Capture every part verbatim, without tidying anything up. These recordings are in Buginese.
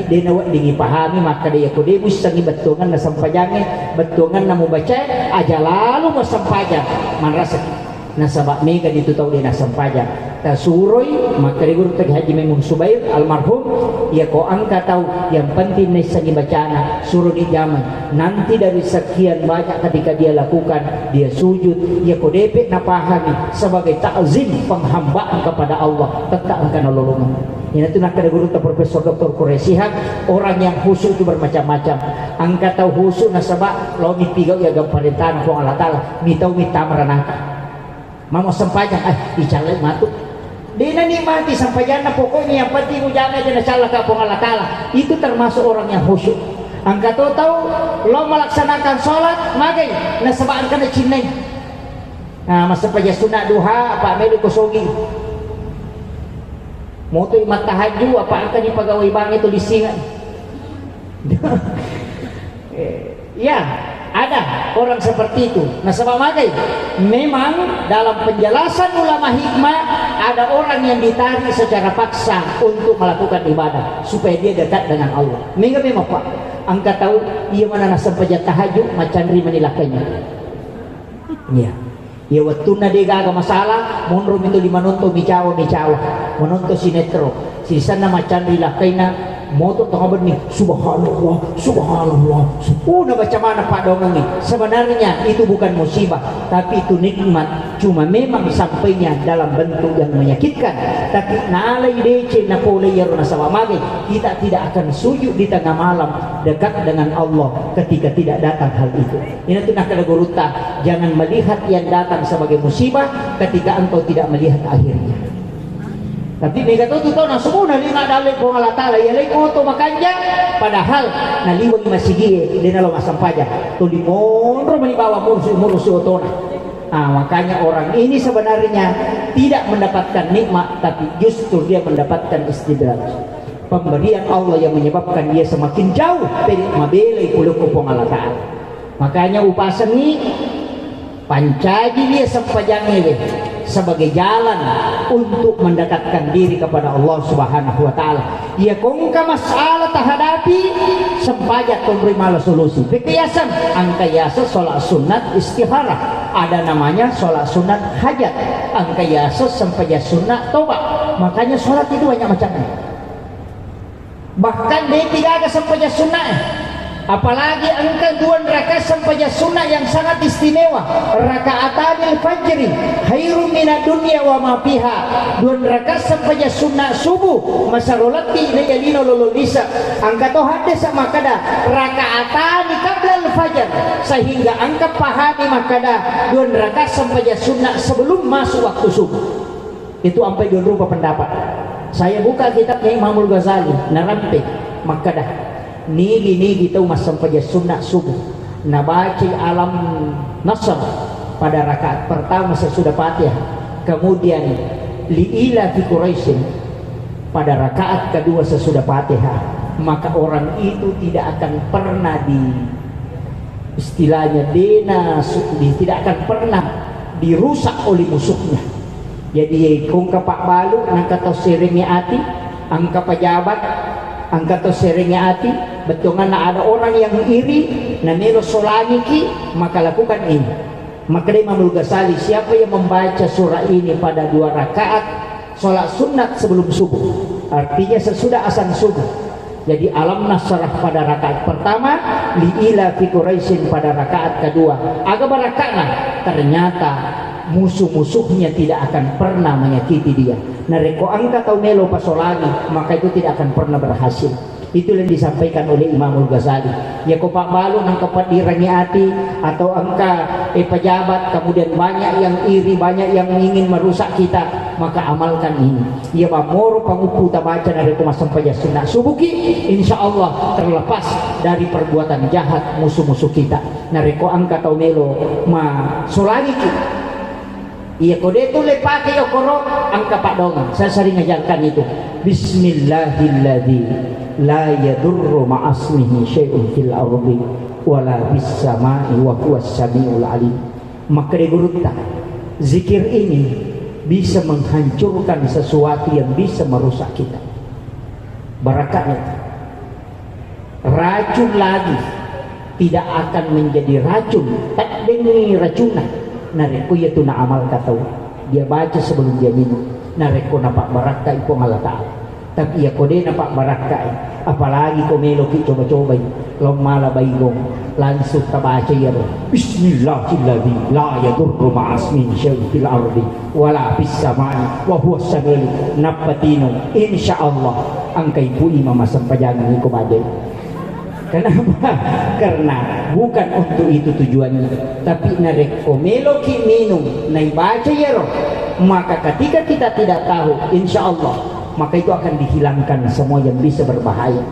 De' naweddingi pahami makkeda iyako de' muissengngi bettuangenna sempajangnge, bettuangenna mubacae, aja lalo massempajang, manrasaki. Nasaba' mega ditu tau de' nassempajang. Tasuroi, makkeda gurutta Haji Maimun Subair almarhum, iyako engka tau yang penting naissengngi bacana, suroni jamai. Nanti dari sekian banyak ketika dia lakukan, dia sujud, iyako de'pe napahami sebagai takzim penghambaan kepada Allah, tetap engka nalolongeng. Iyanatu nakkeda gurutta Profesor Doktor Quraish Shihab, orang yang khusyuk itu bermacam-macam. Engka tau khusyuk nasaba' laoni pigau' iya gangka parentana Puang Allah Ta'ala, mitau mittama ranaka. Mamo sempajang, eh, icallai matu. De' nanikmati sempajanna, pokoknya yang penting ujaga aja nacallaka Puang Allah Ta'ala. Itu termasuk orang yang khusyuk. Engka to tau lo melaksanakan sholat, magai, nasaba' engka nacinnai. Nah, massempajang sunna duha, apa' melo ko sogi. Motoi mattahajju, apa' engka dipagawai bangnge tu lissinga. Eh, ya, ada orang seperti itu. Nasaba' magai, memang dalam penjelasan ulama hikmah, ada orang yang ditarik secara paksa untuk melakukan ibadah supaya dia dekat dengan Allah. Mega memang, Pak, engka tau iya mana nassempajang tahajud, macanri mani lakkainna. Iya. Iya, wettunna de' gaga masalah, monro mito di manonton micawa-micawa, manonton sinetron. Sisenna macanri lakkainna, moto' tengah benni, "Subhanallah, subhanallah." Su-, oh, nabaca mana padongengngi. Sebenarnya itu bukan musibah, tapi itu nikmat. Cuma memang sampainya dalam bentuk yang menyakitkan. Tapi nalai deceng napole iyaro nasaba' magai, kita tidak akan sujud di tengah malam dekat dengan Allah ketika tidak datang hal itu. Iyanatu nakkeda gurutta, jangan melihat yang datang sebagai musibah ketika engkau tidak melihat akhirnya. Tapi mega to tu tau nasubuna lima dalle Puang Allah Ta'ala, iya lai oto makanja, padahal naliweng masigie, de' nalo massempajang. Tuli monro mani bawang murusu-murusu otona. Ah, makanya orang ini sebenarnya tidak mendapatkan nikmat, tapi justru dia mendapatkan istidraj. Pemberian Allah yang menyebabkan dia semakin jauh, pede' mabelai pole ko Puang Allah Ta'ala. Makanya upasengngi, pancaji dia sempajangnge we sebagai jalan untuk mendekatkan diri kepada Allah Subhanahu wa Ta'ala. Iya ko engka masalah tahadapi, sempajang tonroi mala solusi. Pekeyaseng, engka yaseng sholat sunat istikharah. Ada namanya sholat sunat hajat. Engka yaseng sempajang sunat toba. Makanya sholat itu banyak macamnya. Bahkan de' tigaga sempajang sunnah. Apalagi engka dua rakaat sempajang sunnah yang sangat istimewa. Rakaatanil fajri khairum minad dunya wa ma fiha. Dua rakaat sempajang sunnah subuh, masero lettu' ri alena lolo lise'. Engka to haddese' makkeda, "Rakaatani qablal fajar," sehingga engka pahami makkeda, dua rakaat sempajang sunnah sebelum masuk waktu subuh. Itu ampai dua rupa pendapat. Saya buka kitabnya Imamul Ghazali, narampe makkeda, nigi-nigi tau massempajang sunnah subuh, nabacai Alam Nasr pada rakaat pertama sesudah Fatihah, kemudian Li ila fi Quraisyin pada rakaat kedua sesudah Fatihah, maka orang itu tidak akan pernah di istilahnya dena su-, di-, tidak akan pernah dirusak oleh musuhnya. Jadi, ko engka pabbalu, engka tau serengnge ati, engka pejabat, engka tau serengnge ati, bettuanna ada orang yang iri, namelo solangiki, maka lakukan ini. Makkeda Imamul Ghazali, siapa yang membaca surah ini pada dua rakaat, sholat sunat sebelum subuh, artinya sesudah azan subuh. Jadi, Alam Nasrah pada rakaat pertama, Li ila fi Quraisyin pada rakaat kedua. Aga barakana? Ternyata musuh-musuhnya tidak akan pernah menyakiti dia. Narekko engka tau melo pasolangi, maka itu tidak akan pernah berhasil. Itulah yang disampaikan oleh Imamul Ghazali. Yako pabbalu engka peddirengnge ati atau engka, eh, pejabat, kemudian banyak yang iri, banyak yang ingin merusak kita, maka amalkan ini. Iya, mammoro panguppu tabaca narekko massempajang sunna subuki, insya Allah terlepas dari perbuatan jahat musuh-musuh kita. Narekko engka tau melo masolangiki, iya, ko de' tulle pake okoro, engka paddoangeng. Saya sering ajarkan itu. Bismillahilladzi la yadurru ma'asmihi syai'un fil ardi wala fis sama'i wa huwas samiul alim. Makkeda gurutta, zikir ini bisa menghancurkan sesuatu yang bisa merusak kita. Barakatnya. Racun lagi tidak akan menjadi racun, teddengngi racunna. Narekko iyatu naamalka tau, dia baca sebelum dia minum. Narekko napabbarakkai Puang Allah Ta'ala. Tapi iyako de napabbarakkai, apalagi ko meloki coba-cobai, lao mala baigong, langsung tabaca iyaro, Bismillahilladzi la yadurru ma'asmihi syai'un fil ardi wala fis samai wa huwas samiul. Nappa tinung, insya Allah engkai pu imang massempajangngi ko bajai. Kenapa? Karena bukan untuk itu tujuannya. Tapi narekko meloki minum, naibaca iyaro, maka ketika kita tidak tahu, insya Allah, maka itu akan dihilangkan semua yang bisa berbahaya.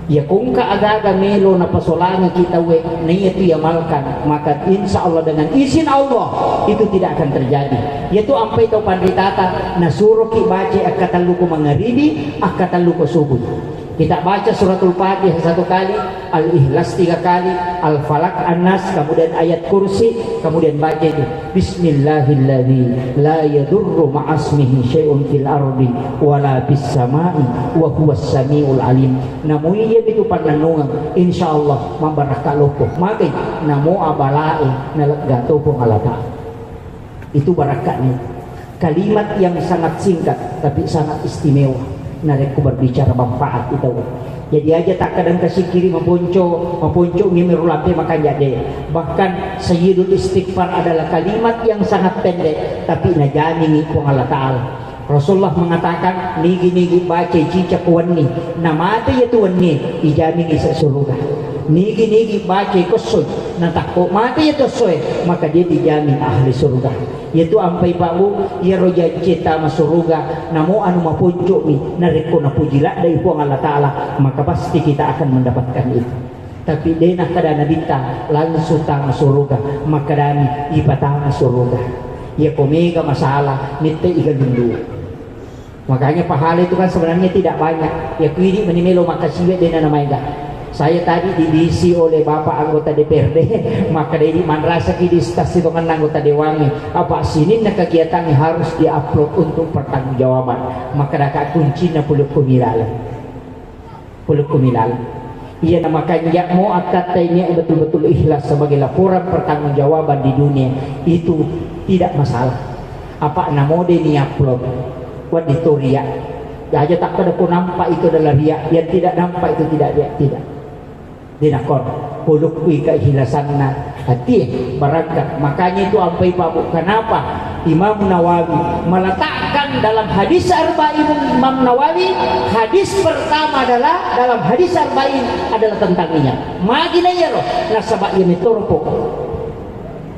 Iya kongka aga-aga melo napasolangeng kita we, na iya tu iamalkan, maka insya Allah dengan izin Allah itu tidak akan terjadi. Iya tu ampai tau panritata nasuroki baca akkatellu ko mangaribi, akkatellu ko subuh. Kita baca suratul Fatihah satu kali, Al-Ikhlas tiga kali, Al-Falaq, An-Nas, kemudian ayat kursi, kemudian baca itu, Bismillahilladzi la yadurru ma'asmihi syai'un fil ardi wala fis sama'i wa huwas samiul alim. Namo iya itu pannennungeng, insya Allah mabbarakka loppo. Magai namo abalae nalegga to Puang Allah Ta'ala. Itu barakka'na. Kalimat yang sangat singkat tapi sangat istimewa narekko berbicara manfaat itu. Jadi aja takkadang kasikiri maponco, maponco mimiro lampe makanja de. Bahkan sayyidul istighfar adalah kalimat yang sangat pendek tapi najamingi Puang Allah Ta'ala. Rasulullah mengatakan, nigi-nigi baca cica ko wenni, namate iya tu wenni, ijamingi sa suruga. Nigi-nigi baca kosso, natakko mate iya tu essoe, maka dia dijamin ahli surga. Iyatu ampai Pak Bu, iyaro jancita masuruga, namo anu maponco'mi, narekko napuji laddai Puang Allah Ta'ala, maka pasti kita akan mendapatkan itu. Tapi de nakkeda Nabitta, langsung tama suruga, makkedani, ipatama suruga. Iyako mega masalah, mette igalundu. Makanya pahala itu kan sebenarnya tidak banyak. Ya, ku idi meni melo makasiwe dena namaega. Saya tadi dibisi oleh Bapak anggota D P R D, maka dedi manrasa ki di stasi tongan anggota dewangi. Apa sininna kegiatan yang harus diupload untuk pertanggungjawaban. Maka daka kuncinya puluk kumilalan. Puluk kumilalan. Iya, na makanja'mo akkatta ini betul-betul ikhlas sebagai laporan pertanggungjawaban di dunia, itu tidak masalah. Apa namode ni upload, waddi to ria. Aja takkada ko nampak itu adalah ria, yang tidak nampak itu tidak ria, tidak. Dinakor, pulukku ika ikhlasanna. Hati barangkat. Makanya itu ampai Pak Bu. Kenapa Imam Nawawi meletakkan dalam hadis Arba'in Imam Nawawi, hadis pertama adalah dalam hadis Arba'in adalah tentang niat. Magi na iyaro, nasaba iya metoropo.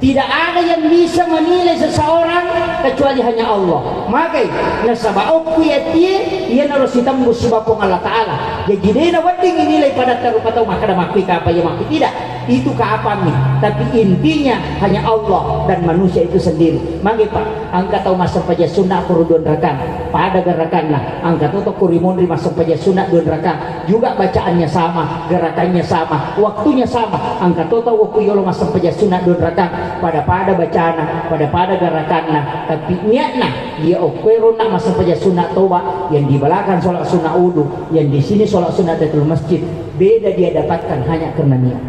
Tidak ada yang bisa menilai seseorang kecuali hanya Allah. Magai, nasaba okku yatie, iyanaro sitembus sibawa Puang Allah Ta'ala. Jadi dena wedding nilai pada tarupa tau makkada makkui kapa iya makkui tidak. Itu keapammi. Tapi intinya hanya Allah dan manusia itu sendiri. Magi, Pak, engka tau massempajang sunna ko ri dua rakang, pada gerakanna. Engka to ko ri monri massempajang sunna dua rakang, juga bacaannya sama, gerakannya sama, waktunya sama. Engka to tau ko yolo massempajang sunna dua rakang, pada-pada bacana, pada-pada gerakanna. Tapi niatna, iya okko ero na massempajang sunna toba, yang di belakang sholat sunna udu, yang di sini sholat sunna tahiyatul masjid. Beda dia dapatkan hanya karena niat.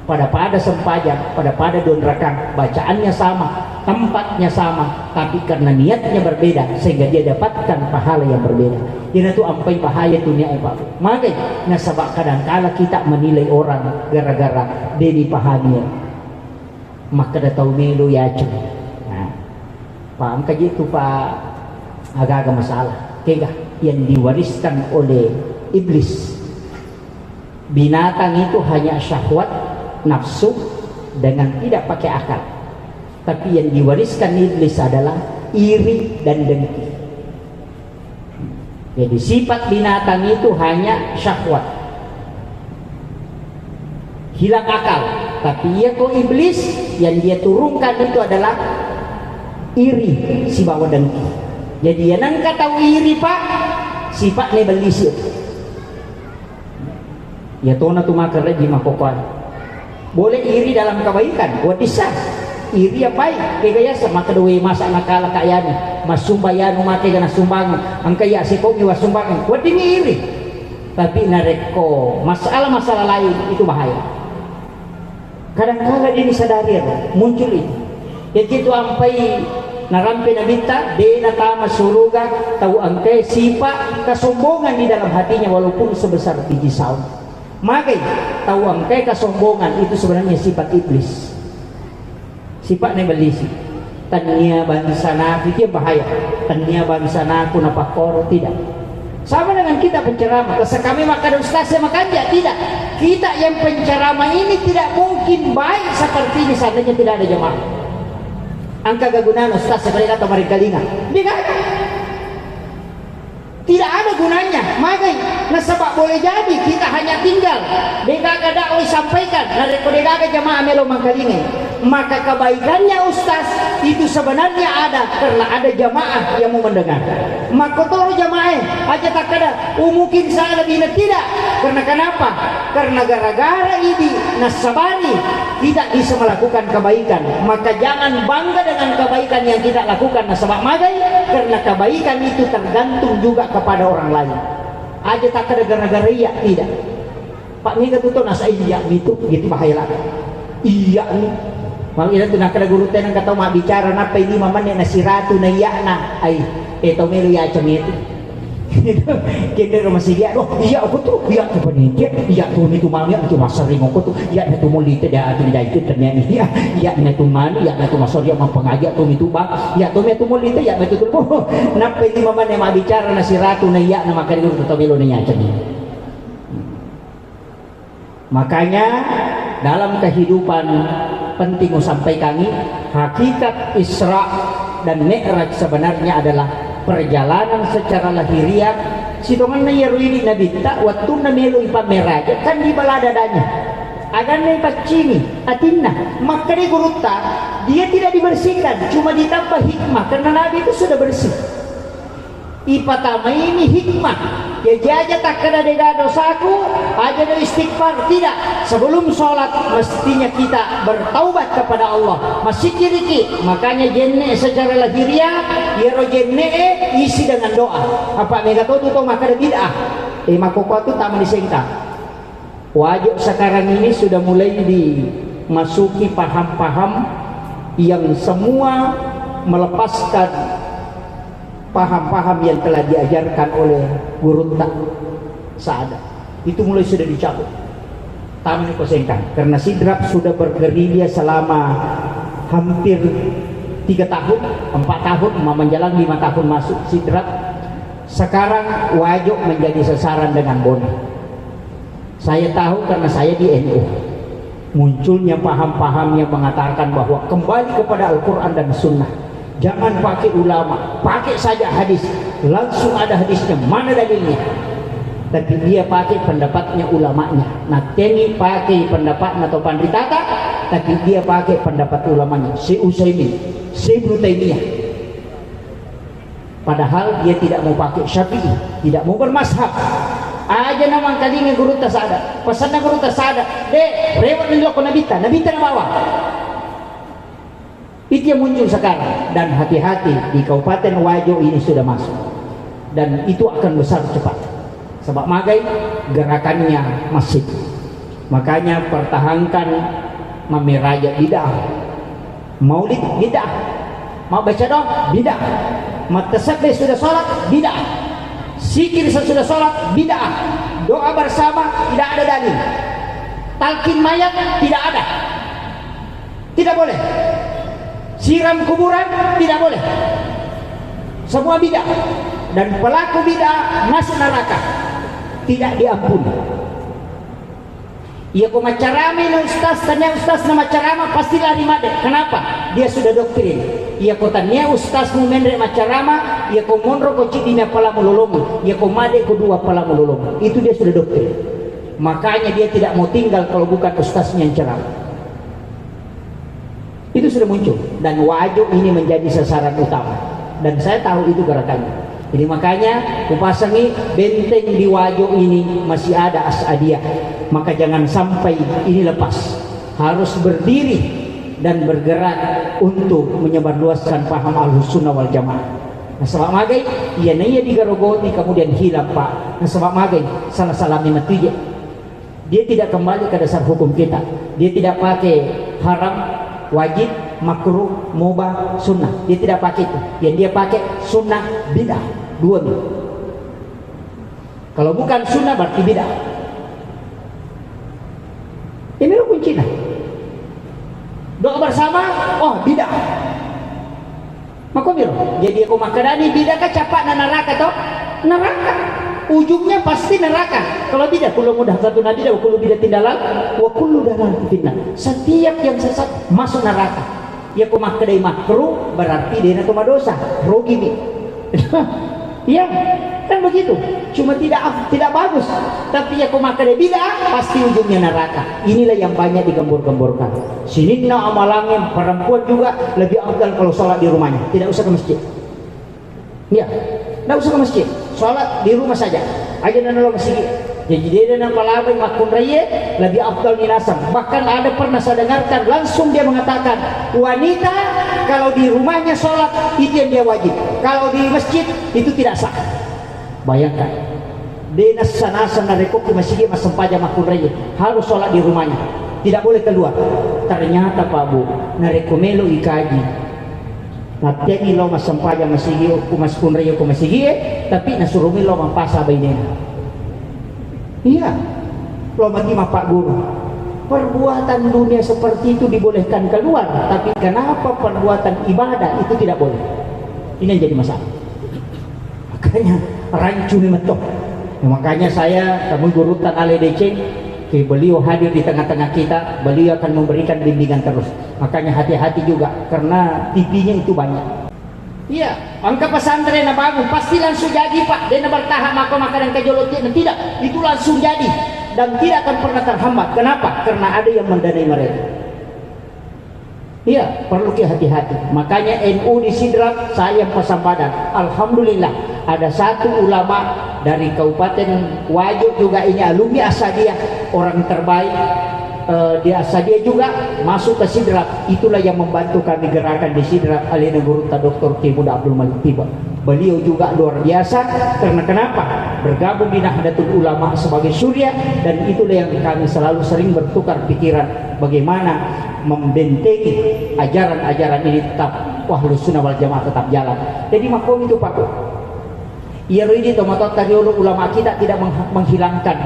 Pada-pada sempajang, pada-pada dua rakang, bacaannya sama, tempatnya sama, tapi karena niatnya berbeda, sehingga dia dapatkan pahala yang berbeda. Iyanatu ampai bahaya tu niat, Pak. Magai, nasaba kadangkala kita menilai orang gara-gara de dipahami. Makkada tau melo yacu. Nah, paham kaji tu, Pak, agak-agak masalah. Kega yang diwariskan oleh iblis. Binatang itu hanya syahwat, nafsu, dengan tidak pakai akal. Tapi yang diwariskan iblis adalah iri dan dengki. Jadi sifat binatang itu hanya syahwat. Hilang akal. Tapi iya ko iblis yang dia turunkan itu adalah iri sibawa dengki. Jadi yang engka tau iri, Pak, sifatnya belisik. Iya tona tu makerreji makkokkoe. Boleh iri dalam kebaikan, weddissa. Iri yang baik, kega yaseng makkeda we masa nakala kayani, massumba yanu make gana sumbangan, engka iya sikomi wassumbangeng, weddingngi iri. Tapi narekko masalah-masalah lain itu bahaya. Kadangkala de' disadari ero, muncul itu. Jadi itu ampai narampe Nabitta, de' natama suruga tau engkae sifat kesombongan di dalam hatinya walaupun sebesar biji sawi. Magai tau engkae kesombongan itu sebenarnya sifat iblis. Sifat na iblis. Tania bangsa naku, itu yang bahaya. Tania bangsa naku napakkoro, tidak. Sama dengan kita penceramah. Terus kami makan ustaz saya makan dia, tidak. Kita yang penceramah ini tidak mungkin baik seperti ini seandainya tidak ada jamaah. Engka ga gunana ustaz saya mereka atau mereka linga. Dia kan? Tidak ada gunanya, magai. Nasaba boleh jadi kita hanya tinggal, de' gaga dakwah sampaikan, narekko de' gaga jamaah melo mangkalingai. Maka kebaikannya ustaz itu sebenarnya ada karena ada jamaah yang mau mendengar. Makkotoro jamaah, aja takkada, oh mungkin saya lebih, tidak. Karena kenapa? Karena gara-gara idi nassabari kita bisa melakukan kebaikan, maka jangan bangga dengan kebaikan yang kita lakukan. Nasaba magai, karena kebaikan itu tergantung juga kepada orang lain. Aja takkada gara-gara iya, tidak. Pak mega tu to nasa iya mitu, gitu bahaya lah. Iya ni. Malah ina tu nakkada guru tenang kata mau bicara, nappai lima menit na siratu na iya na. Ai, eh tau melo ya cemeti. Kende ro masigi, "Aduh, iya aku tu, iya tu panitia, iya tu mitu mami, iya tu masering aku tu, iya na tu mulite dia tu dia itu ternyata iya, iya na tu mami, iya na tu masori yang mampengaji tu mitu bang, iya tu mitu mulite, iya mitu tu." Nappai lima menit mau bicara na siratu na iya na makari guru tau melo na iya cemeti. Makanya, dalam kehidupan penting usampaikangi, hakikat Isra dan Mi'raj sebenarnya adalah perjalanan secara lahiriah. Sitongenna iyaro idi Nabitta, wettunna melo ipammeraja, kan dibela dadanya. Aganna ipaccingi atinna. Makkeda gurutta, dia tidak dibersihkan, cuma ditambah hikmah karena Nabi itu sudah bersih. Ipatamaini hikmah. Jaji aja takkeda dega dosaku, aja do istighfar, tidak. Sebelum sholat mestinya kita bertaubat kepada Allah. Masikiriki, makanya jenne secara lahiriah, iyaro jenne isi dengan doa. Apa mega to tu to makkeda bid'ah. Eh makkokkoe tu tama di Sengkang. Wajo sekarang ini sudah mulai dimasuki paham-paham yang semua melepaskan paham-paham yang telah diajarkan oleh gurutta Sa'ada. Itu mulai sudah dicabut. Tamani ko Sengkang. Karena Sidrap sudah bergerilya selama hampir tiga tahun, empat tahun, ma-, menjelang lima tahun masuk Sidrap. Sekarang Wajo menjadi sasaran dengan Bone. Saya tahu karena saya di N U. Munculnya paham-paham yang mengatakan bahwa kembali kepada Al-Quran dan Sunnah. Jangan pakai ulama, pakai saja hadis. Langsung ada hadisnya, mana dalilnya? Tapi dia pakai pendapatnya ulamanya. Nah, teni pakai pendapatnya atau panritata, tapi dia pakai pendapat ulamanya. Si Utsaimin, si Ibnu Taimiyah. Padahal dia tidak mau pakai Syafi'i, tidak mau bermazhab. Aja na mangkalinga gurutta Sa'ada. Pesanna gurutta Sa'ada, "De, rewe' ni lokko Nabitta, Nabitta na bawa." Itu yang muncul sekarang. Dan hati-hati, di Kabupaten Wajo ini sudah masuk. Dan itu akan besar cepat. Sebab magai gerakannya masif. Makanya pertahankan mammeraja bid'ah. Maulid bid'ah. Mabbaca doa bid'ah. Mattasabbe sudah sholat bid'ah. Sikir sesudah sholat bid'ah. Doa bersama tidak ada dalil. Talqin mayat tidak ada. Tidak boleh. Siram kuburan tidak boleh. Semua bid'ah. Dan pelaku bid'ah masuk neraka. Tidak diampuni. Iya ko maccarama na ustaz, tanya ustaz na maccarama, pasti lari made. Kenapa? Dia sudah doktrin. Iya ko tania ustaz mu menre maccarama, iya ko monro ko cidi na pala mulolong, iya ko made ko dua pala mulolong. Itu dia sudah doktrin. Makanya dia tidak mau tinggal kalau bukan ustaznya yang ceramah. Itu sudah muncul dan Wajo ini menjadi sasaran utama dan saya tahu itu gerakannya. Jadi makanya kupasangi benteng di Wajo ini masih ada As'adiyah. Maka jangan sampai ini lepas. Harus berdiri dan bergerak untuk menyebarluaskan paham Ahlus Sunnah wal Jamaah. Nasaba magai, iya naiya digarogoti kemudian hilang, Pak. Nasaba magai, salah-salah memang tuje. Dia tidak kembali ke dasar hukum kita. Dia tidak pakai haram, wajib, makruh, mubah, sunnah. Dia tidak pakai itu. Yang dia pakai sunnah, bid'ah. Dua nih. Kalau bukan sunnah berarti bid'ah. Ini lo kuncinya. Doa bersama, oh bid'ah. Makomiro. Jadi aku makkedani bid'ah kan capakna neraka toh? Neraka. Ujungnya pasti neraka. Kalau bid'ah, kullu muhdatsatin bid'ah, wa kullu bid'atin dalalah, wa kullu dalalatin finnar. Setiap yang sesat masuk neraka. Iya ko makkedai makruh, berarti dena to madosa, rugi mi. Iya, kan begitu. Cuma tidak af-, tidak bagus. Tapi iya ko makkedai bid'ah, pasti ujungnya neraka. Inilah yang banyak digembor-gemborkan. Sininna amalange perempuan juga lebih afdal kalau sholat di rumahnya, tidak usah ke masjid. Iya, ndak usah ke masjid. Sholat di rumah saja. Aja nana lo masigi. Jadi dia dan apa labai makkunraie lebih afdal ni nasang. Bahkan ada pernah saya dengarkan langsung dia mengatakan, wanita kalau di rumahnya sholat itu yang dia wajib. Kalau di masjid itu tidak sah. Bayangkan. De nassa-nassa narekko ki masigi massempajang makkunraie harus sholat di rumahnya. Tidak boleh keluar. Ternyata Pak Bu, narekko melo ikaji, Nattiangngi lao massempajang masigi, ku mas-, kunraie ko masigie, tapi nasurumi lao mappasa bainena. Iya, lao mati mappagguru. Perbuatan dunia seperti itu dibolehkan keluar, tapi kenapa perbuatan ibadah itu tidak boleh? Ini yang jadi masalah. Makanya rancu ni metto. Ya, makanya saya, kamu gurutta ale deceng, ke beliau hadir di tengah-tengah kita, beliau akan memberikan bimbingan terus. Makanya hati-hati juga, karena T V-nya itu banyak. Iya, engka pesantren nabangun, pasti langsung jadi, Pak. Dena bertahap maka makan engka jolo tiap, tidak. Itu langsung jadi dan tidak akan pernah terhambat. Kenapa? Karena ada yang mendanai mereka. Iya, perlu ki hati-hati. Makanya N U di Sidrap saya yang pasang badan. Alhamdulillah, ada satu ulama dari Kabupaten Wajo juga, ini alumni Asadiyah, orang terbaik, eh, di Asadiyah juga masuk ke Sidrap. Itulah yang membantu kami gerakan di Sidrap, alena gurutta Doktor Kiai Muda Abdul Malik Tiba. Beliau juga luar biasa, karena kenapa? Bergabung di Nahdlatul Ulama sebagai suriah, dan itulah yang kami selalu sering bertukar pikiran bagaimana membentengi ajaran-ajaran ini tetap, Ahlus Sunnah wal Jamaah tetap jalan. Jadi makkomi tu, Pak. Iyaro idi tomatoatta riolo, ulama kita tidak meng-, menghilangkan,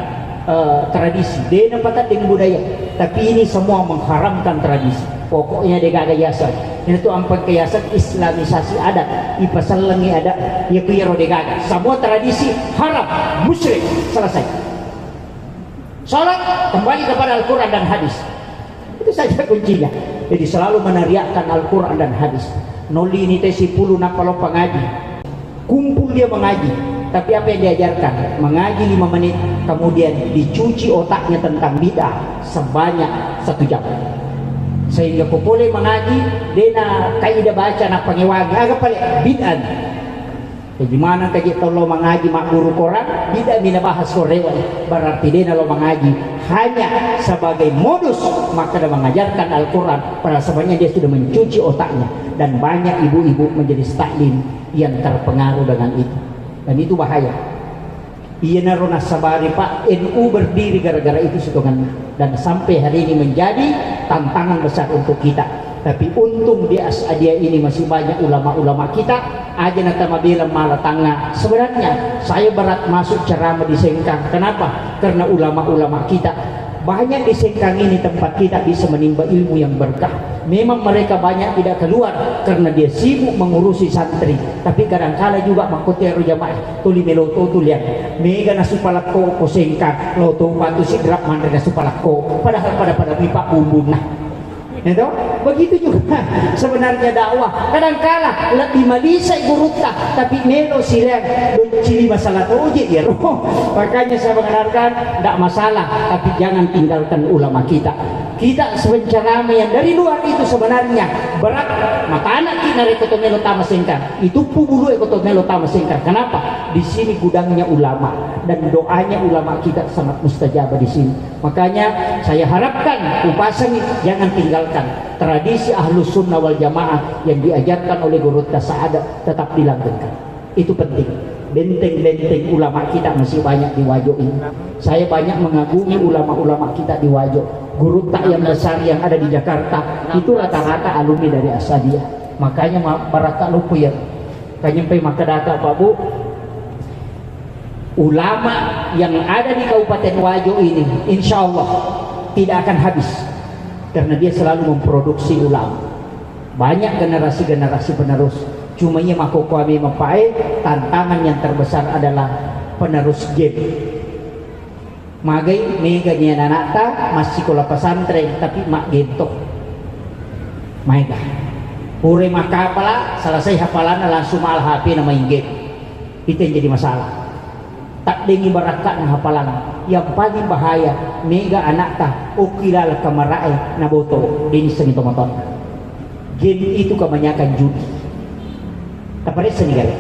eh, tradisi. De napatadding budaya. Tapi ini semua mengharamkan tradisi. Pokoknya de gaga yaseng. Itu ampang ke yaseng Islamisasi adat. Ipasellengi adat. Iya ku iyaro de gaga. Semua tradisi haram, musyrik. Selesai. Salat kembali kepada Al-Quran dan hadis. Itu saja kuncinya. Jadi selalu meneriakkan Al-Quran dan hadis. Nolini te sipulu nappa lo pangaji. Kumpul dia mengaji. Tapi apa yang diajarkan? Mengaji lima menit, kemudian dicuci otaknya tentang bid'ah sebanyak satu jam. Sehingga ko pole mengaji, dena kaida baca nappa ngewangi. Aga pale bid'ah. Jadi maneng kaji tau lo mangaji magguru korang, bid'ah mi nabahas ko rewe. Berarti dena lo mangaji hanya sebagai modus, maka dia mengajarkan Al-Quran, padahal sebenarnya dia sudah mencuci otaknya. Dan banyak ibu-ibu majelis taklim yang terpengaruh dengan itu. Dan itu bahaya. Iyanaro nasabari, Pak, N U berdiri gara-gara itu sitongenna. Dan sampai hari ini menjadi tantangan besar untuk kita. Tapi untung di Asadiyah ini masih banyak ulama-ulama kita, aja natamabela mala tangnga. Sebenarnya, saya berat masuk ceramah di Sengkang. Kenapa? Karena ulama-ulama kita banyak di Sengkang ini tempat kita bisa menimba ilmu yang berkah. Memang mereka banyak tidak keluar karena dia sibuk mengurusi santri. Tapi kadangkala juga makkotero jamaah, tuli meloto tulian. Mega nasupalakko ko Sengkang, loto patu Sidrap manre nasupalakko. Padahal pada-pada mi pabbumbunna. Ya toh? Begitu juga sebenarnya dakwah. Kadangkala lebih malisai gurutta, tapi melo sileang doccili masalah toje ya roh. Makanya saya mengenalkan, tidak masalah, tapi jangan tinggalkan ulama kita. Kita sepenceramah yang dari luar itu sebenarnya berat, matanaki narekko to melo tama sengkang, ituppu bulu eko to melo tama sengkang. Kenapa? Di sini gudangnya ulama, dan doanya ulama kita sangat mustajab di sini. Makanya saya harapkan, upasangi, jangan tinggalkan tradisi Ahlus Sunnah wal Jamaah yang diajarkan oleh Gurutta Sa'ada tetap dilanggengkan. Itu penting. Benteng-benteng ulama kita masih banyak di Wajo ini. Saya banyak mengagumi ulama-ulama kita di Wajo. Gurutta yang besar yang ada di Jakarta itu rata-rata alumni dari Asadiyah. Makanya ma-, barakka loppo ya. Kanyempai makkadaka, Pak Bu, ulama yang ada di Kabupaten Wajo ini, insya Allah tidak akan habis karena dia selalu memproduksi ulama. Banyak generasi-generasi penerus. Cuma iya makkokkoe memang, Pak, eh, tantangan yang terbesar adalah penerus game. Magai mega ni anakta massikola pesantren tapi maggame to. Maega. Pura makkapala, selesai hafalanna langsung mala H P na main game. Itu yang jadi masalah. Taddengi barakka'na hafalang. Yang paling bahaya, mega anakta okki laleng kamara'e naboto, denissengi tomatoanna. Game itu kebanyakan judi. Taparessani gare.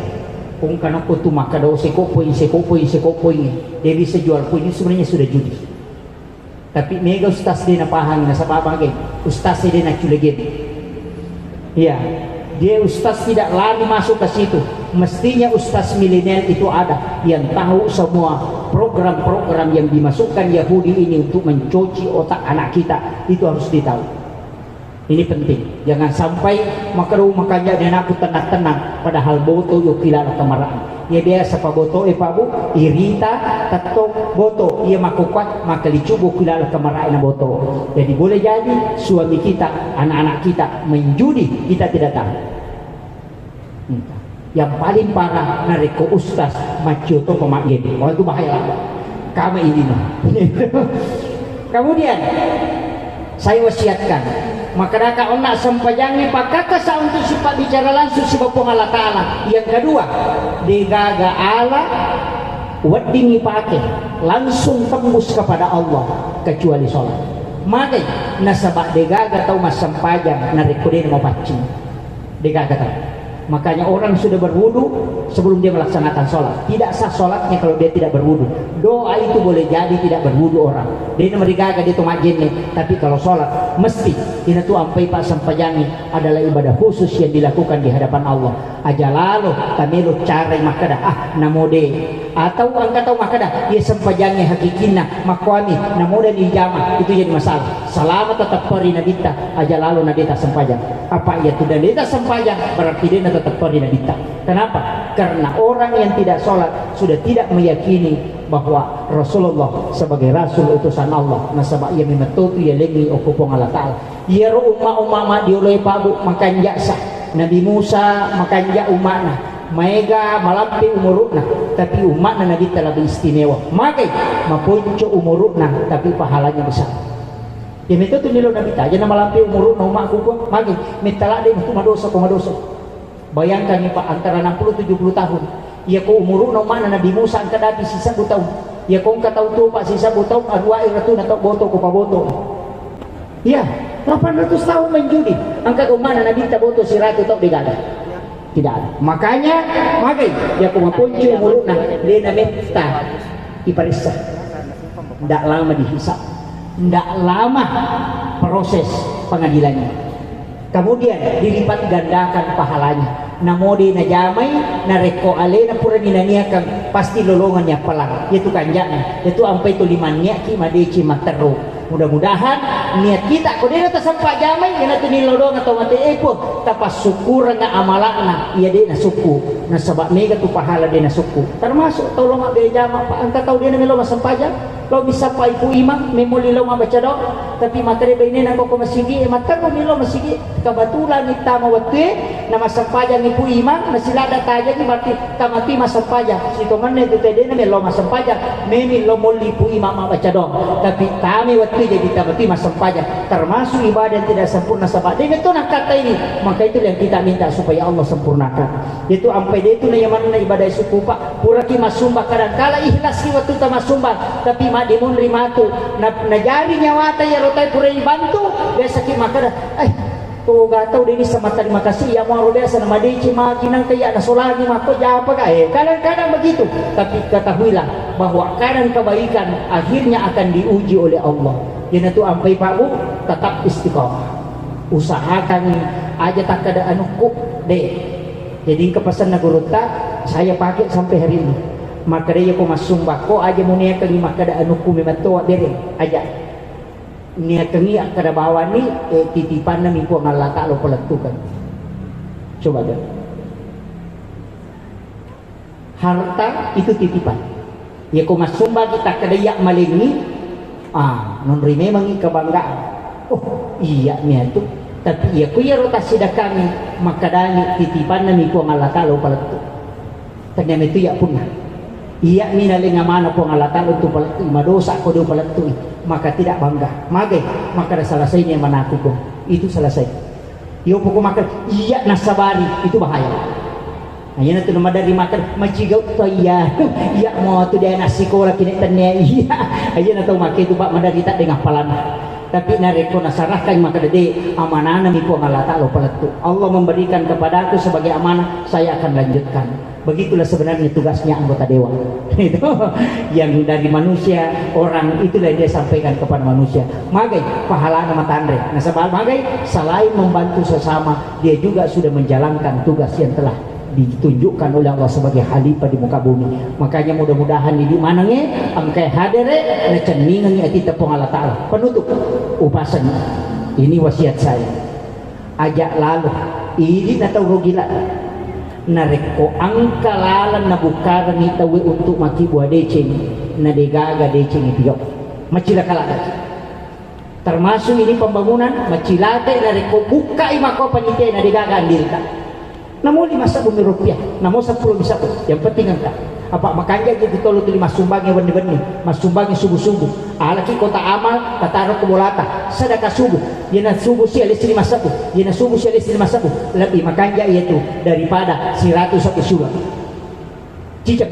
Kong kanakko tu makkada, "Oh, seko poin, seko poin, seko poin." Dia bisa jual poin, itu sebenarnya sudah judi. Tapi mega ustaz de napahang, nasaba bage ustaz de naccule game. Iya, dia ustaz tidak lari masuk ke situ. Mestinya ustaz milenial itu ada yang tahu semua program-program yang dimasukkan Yahudi ini untuk mencuci otak anak kita, itu harus ditahu. Ini penting. Jangan sampai makkeda, "Oh, makanja de anakku tenang-tenang," padahal boto yo kilala kamara'na. Iya biasa pa boto e, Pak Bu, irita, tetto boto. Iya makkokkoe, makkalicu bo kilala kamara'na boto. Jadi boleh jadi suami kita, anak-anak kita main judi, kita tidak tahu. Hmm. Yang paling parah narekko ustaz maccio to pemaggene. Wah, itu bahaya lah. Kama ini no. Kemudian saya wasiatkan, makkedaka onna sempajangnge pakkakasa untuk sipabbicara langsung siba Puang Allah Ta'ala. Yang kedua, degaga ala wedding ipake langsung tembus kepada Allah kecuali sholat. Magai, nasaba degaga tau massempajang narekko de namapaccing. Degaga tau. Makanya orang sudah berwudu sebelum dia melaksanakan sholat. Tidak sah sholatnya kalau dia tidak berwudu. Doa itu boleh jadi tidak berwudu orang. De namarigaga de to majjenne, tapi kalau sholat mesti. Inatu ampai passempajangi adalah ibadah khusus yang dilakukan di hadapan Allah. Aja lalo tamelo carai makkeda, "Ah, namo de." Atau engka tau makkeda, "Iya sempajangnge hakikinna makkuami, namo de dijama." Itu jadi masalah. Selama tetap peri nabitta, aja lalo na de tassempajang. Apa iya tu de tassempajang, berarti de na tetap peri nabitta. Kenapa? Karena orang yang tidak sholat sudah tidak meyakini bahwa Rasulullah sebagai rasul utusan Allah. Nasaba iya memang totu iya lengi okko Puang Allah Ta'ala. Iyaro umma-umma maddioloe, Pak Bu, makanjasa. Nabi Musa makanja umma'na, maega malampe umuru'na, tapi umma'na Nabitta lebih istimewa. Magai maponco umuru'na, tapi pahalanya besar. Ya, metto tu nilo Nabitta, aja na malampe umuru'na umma'ku, Puang, magai metta ladde matu madosa ko madosa. Bayangkangngi, Pak, antara enam puluh tujuh puluh tahun. Iya ko umuru'na umma'na Nabi Musa engka dapi sisebbu taung. Iya ko engka tau tuo, Pak, sisebbu taung, aduai ratuna tau boto ko paboto. Iya, delapan ratus tahun main judi. Engka ko umma'na Nabitta boto siratu tau degaga. Tidak ada. Makanya, magai, iya ko maponco umuru'na, de nametta iparessa. Ndak lama dihisab. Ndak lama proses pengadilannya. Kemudian dilipat gandakan pahalanya. Namo de najamai, narekko alena purani naniakang, pasti lolonganni appalang. Itu kanjana. Itu ampai tu limanniaki madeci matteru. Mudah-mudahan niat kita ko dena tasempa jamai, iyanatu nilodong atau mate epo, tapassukkureng amalakna, iya de nasukku. Nasaba mega tu pahala de nasukku. Termasuk tau lo mabbe jama, Pak, engka tau de namelo massempajang. Lo bisa pa ibu imang, memoli lo mabbaca doang, tapi materi bainena koko masigi, e, matterru mi lo masigi, kebetulan ittama wettue, na massempajang ibu imang, na silada tajangi, berarti tamatui massempajang. Sitongenna itu tedena melo massempajang, memi lo molli ibu imang mabbaca doang, tapi tami wettue jadi tamatui massempajang, termasuk ibadah yang tidak sempurna sebab de metto nakkatta ini, maka itu yang kita minta supaya Allah sempurnakan. Itu ampai de tu na yamanna ibadah suku, Pak. Puraki massumbang, kadangkala ikhlas ki wettutta massumbang, tapi Maddimonri matu, na, najari nyawata iyaro tae pura ibantu, biasaki makkeda, "Eh, toga tau de nisseng matterima kasih, iya muaro biasa na madeceng maki nangka iya nasolangi makko japa ga." Eh, kadang-kadang begitu. Tapi ketahuilah bahwa kadang kebaikan akhirnya akan diuji oleh Allah. Iyanatu ampai Pak Bu, tetap istiqamah. Usahakan aja takkeda anukku, de. Jadi engka pesanna gurutta, saya pakai sampai hari ini. Makkeda iyako massumbakko aja muniakangi makkeda anukku memetto bereng aja. Niakangi akkeda bawani, eh, titipanna mi Puang Allah Ta'ala upalettukeng. Coba deh. Harta itu titipan. Iyako massumbaki takkeda iya malengngi, ah, nonri memangngi kebanggaan. Oh, iya miatu. Tapi iyako iyaro tassidakangi makkedani titipanna mi Puang Allah Ta'ala upalettu. Tennia metu iya punna. Iya mi naleng amanah Puang Allah Ta'ala untuk palettu, madosa ko de upalettui, maka tidak bangga. Magai, maka selesai ni amanaku ko. Itu selesai. Yo poko makkeda, iya nassabari, itu bahaya. Nah, iyanatu na maderri makkeda, maciga to iya. Iya mo tu de nassikola kine tennia iya. Iyana tau makke tu, Pak, maderri tak dengan appalanna. Tapi narekko nasarahkan makkeda de, amanahna mi Puang Allah Ta'ala upalettu. Allah memberikan kepadaku sebagai amanah, saya akan lanjutkan. Begitulah sebenarnya tugasnya anggota dewan. Itu yang dari manusia, orang itulah yang dia sampaikan kepada manusia. Magai pahalana matanre. Nasaba magai, selain membantu sesama, dia juga sudah menjalankan tugas yang telah ditunjukkan oleh Allah sebagai khalifah di muka bumi. Makanya mudah-mudahan idi manengnge engkai hadere, nacenningengi atitta Puang Allah Ta'ala. Penutup, upasengi. Ini wasiat saya. Aja lalo, idi na tau rogi la. Narekko engka laleng nabukkarengi tauwe untuk makkibua deceng, na degaga deceng ipigau. Macilaka ladaki. Termasuk ini pembangunan, macilakai narekko bukkai makko panitia na degaga andilta. Namo lima sebbu mi rupiah, namo seppulo mi sebbu, yang penting engka. Apa makanja gitu tolo tuli massumbangi wenni-wenni, massumbangi subuh-subuh. Alaki kota amal, tataro ko bolata, sedekah subuh. Iyana subuh si alessi lima sebbu, iyana subuh si alessi lima sebbu, lebih makanja iya tu daripada siratu satu surat. Cicak.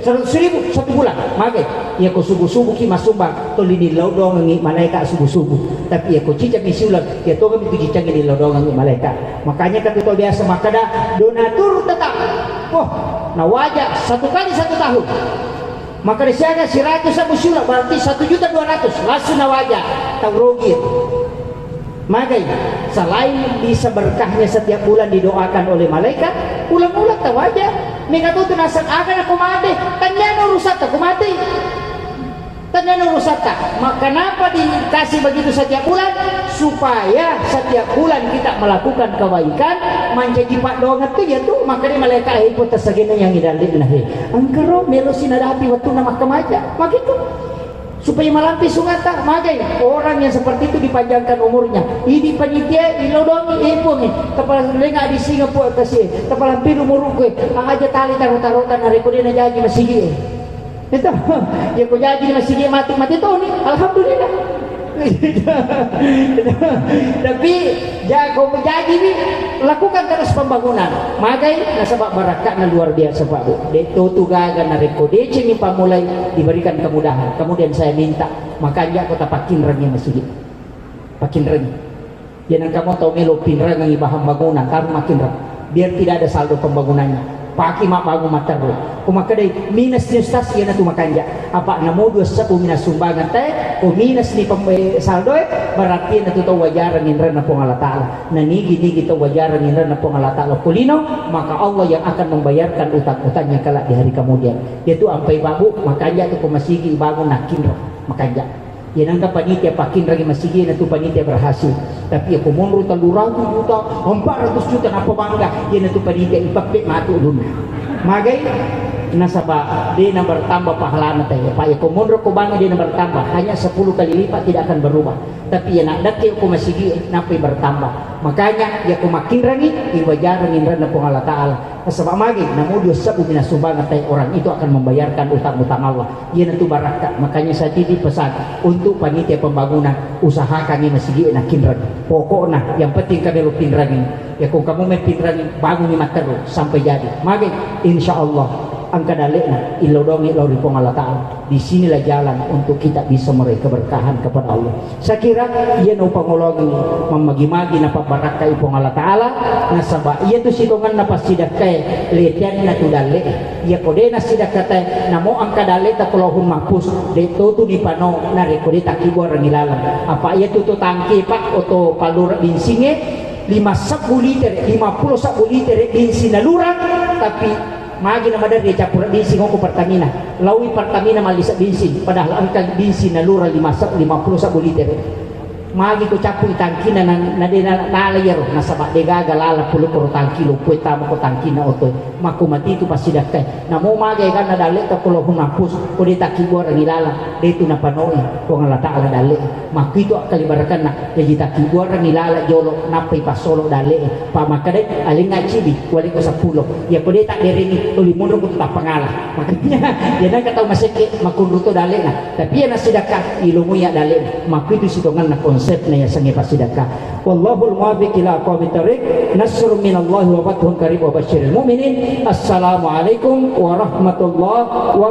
Seratus ribu satu bulan. Magai. Iya ko subuh-subuh ki massumbang, tuli nillau dongengi malaika subuh-subuh. Tapi iya ko cicak mi siuleng, iya tongeng mi tu cicak nillau dongengi malaika. Makanya kata tau biasa makkeda, donatur tetap. Wah, nawaja satu kali satu tahun. Maka disiaga seratus ribu siuleng, berarti satu juta dua ratus. Langsung nawaja. Tau rogi. Magai, selain bisa berkahnya setiap bulan didoakan oleh malaikat, ulang-ulang tawaja. Mega tu naseng aga na ko mate, tanyana urusatta ko mate. Tanyana urusatta. Ma-, kenapa dikasih begitu setiap bulan? Supaya setiap bulan kita melakukan kebaikan, mancaji paddoangeng tu ya tu, makanya malaikat, "Hei, puta sagena yang idalli na, he. Engkaro melo sinadapi waktu na makkamaja." Begitu. Supaya malampe sungatta, magai orang yang seperti itu dipanjangkan umurnya. Idi panitia, ilodongi, eh, Puang, eh, tapaleng addisinga Puang kasi, tapalampe umurku, eh, aja tali taro-tarota narekko de najaji masigi, eh. Itu, ya ko jaji masigi mati, mati toni, alhamdulillah. Tapi jako jaji ni, lakukan terus pembangunan. Magai, nasaba barakka'na luar biasa, Pak Bu. De to tu gaga narekko decengi pammulai diberikan kemudahan. Kemudian saya minta, makanja ko tapakkinrengi masigi. Pakkinrengi. Ya nangka mo tau melo pinrengengi bahan bangunan, taru makkinreng. Biar tidak ada saldo pembangunannya. Paki mabbangun materru. Ko makkedai, "Minus ni Ustaz," iyanatu makanja. Apa namo dua sebbu minus sumbangan te, ko minus ni pem-, eh, saldo e, berarti iyanatu tau wajareng inrenna Puang Allah Ta'ala. Na nigi-nigi tau wajareng inrenna Puang Allah Ta'ala ko lino, maka Allah yang akan membayarkan utang-utangnya kelak di hari kemudian. Yaitu ampai babu, makanja tu ko masigi bangun nakkinreng, makanja. Iya nangka panitia pakkinrengi masigi, iyanatu panitia berhasil. Tapi iya ko monro tellu ratu juta, empat ratus juta, nappa bangga, iyanatu panitia ipeppe matu ulunna. Magai, nasaba de na bertambah pahalana teh. Pak, iya ko monro ko bangi de na bertambah, hanya sepuluh kali lipat tidak akan berubah. Tapi iya naddekke ko masigi, nappai bertambah. Makanya, iya ko makkinrengi, iwajareng inrenna Puang Allah Ta'ala. Nasaba magi, namo dua sebbu minus sumbangan te, orang itu akan membayarkan utang-utang Allah. Iyanatu barakka. Makanya saya titip pesan untuk panitia pembangunan, usahakan ni masigi na kinreng. Pokokna, yang penting kami lo pinrengi. Ya ko kamu main pinrengi, bangun ni matteru sampai jadi. Magi, insya Allah. Engka dalle'na, illau doangngi lao ri Puang Allah Ta'ala. Di sinilah jalan untuk kita bisa meraih keberkahan kepada Allah. Saya kira iya naupangoloangi mammagi-magi napabbarakkai Puang Allah Ta'ala, nasaba iyatu sitongenna passidakkae leteanna tu dalle'e. Iya ko de' nassidakkatae, namo engka dalle'ta ko Lauhul Mahfuz, de' to tu nipano narekko de' takkibbuarengngi laleng. Apa iyatu to tangki, Pak, oto pallura bensingnge, lima sebbu litere, lima puluh sebbu litere bensin nalurang, tapi magi na maderri cappura bensin ko Pertamina. Laowi Pertamina mallise bensin, padahal engka bensin nalurang lima se-, lima puluh sebbu litere. Magi ko cappui tangkina na, na de' na, nala iyaro, nasaba de' gaga laleng pole ko ro tangki, loppoi tama ko tangkina otoe. Makko mati tu passidakkae. Namo magi eganna dalle'ta ko Lauhul Mahfuz, ko de' takkibbuarengngi laleng, de' tu napanoi Puang Allah Ta'ala dalle'e. Makkuitu akkalibarakanna, jaji takkibbuarengngi laleng jolo, nappai passolo dalle'e. Pa makkedai, alengnga cibi, waleko seppulo. Iya ko de' tabberengngi, tuli monro ko tu tappangala. Makanya, iya nengka tau masekke, makkunru to dalle'na. Tapi iya nassidakka, ilomoi iya dalle'na. Makkuitu sitongenna konsepna yasengnge passidakka. Wallahul muwaffiq ila aqwamit thariq. Nasrun minallahi wa fathun qarib wa basyiril mu'minin. Assalamualaikum warahmatullahi wabarakatuh.